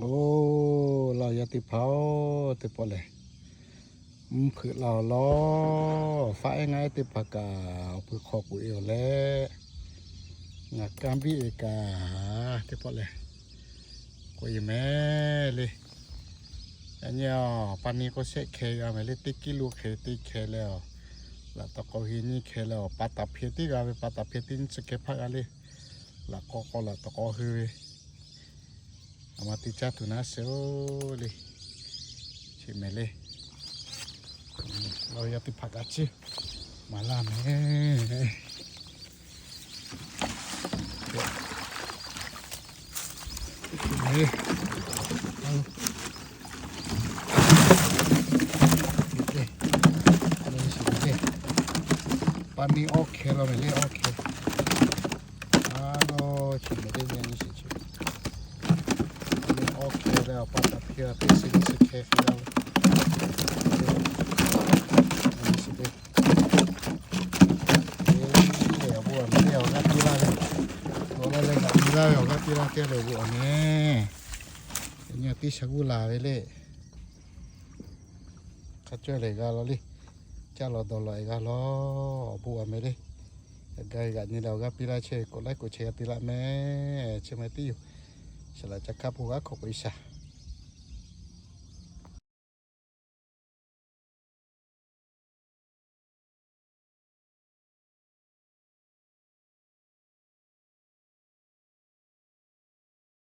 Oˬ, laˇ yaˇ teˇ hpaˍ-oˬ, teˇ pawˆ lehˬ, mvuhˇ hpeuꞈ la awˬ lawn, faˆ ehˉ ngaˆ ehˉ teˇ hpaˍ kaꞈ awˬ pui hk'aw k'oꞈ e awˬ leh, ngaˬ kanˇ biˇ e kaꞈ teˇ pawˆ lehˬ, k'oꞈ e mehˍ le. Yaꞈ nyi pa ni k'o shehˆ hkeh g'a mehˍ le, teˇ kiˇ lo hkeh teˇ hkeh leh awˬ, laꞈ tawˍ k'aw hui nyiˇ hkeh leh awˬ, pa taˍ hpeh teˇ g'a ve, pa taˍ hpeh teˇ nyiˇ chi hkeh hpaˆ g'a le. Laꞈ k'aw k'aw laꞈ tawˍ k'aw hui ve, a ma teˇ caˇ tuˬ naˉ sheˍ-oˬ le. Chi mehˍ le. Laˇ yaˇ teˇ hpaˍ kaꞈ ciˇ maˍ laˇ mehˍ. Pa ni awˇ hkeh la mehˍ le, awˇ hkeh. A lo, chi mehˍ le, nyi nyi shiˍ chi. Pa ni awˇ hkeh leh awˬ pa taˍ hpeh teˇ chi nyiˇ chi hkeh hkeh la ve. Nyi shiˍ le. Awˬ bon awˬ mehˍ le, awˬ g'aˇ piˇ laˇ ve, awˬ laˇ leh g'aꞈ nyi laˇ ve, awˬ g'aˇ piˇ laˇ kehˉ ve awˬ bon awˬ mehˍ. Nyi teˇ shaˍ g'uˇ laˬ ve le. Hk'a cawˇ lehˬ g'a law le. Caˇ lawˬ dawˬ lawˬ e g'a law, awˬ bon awˬ mehˍ le. G'a g'aꞈ nyi leh awˬ g'aˇ piˇ laˇ chehˇ ve k'o, laiˉ k'o chehˇ g'a te laˇ mehˍ. Chi mehˍ teˇ yoˬ. Saˍ laꞈ ca hkaˆ hpu g'aˇ hk'awꞈ k'oꞈ e shaˍ.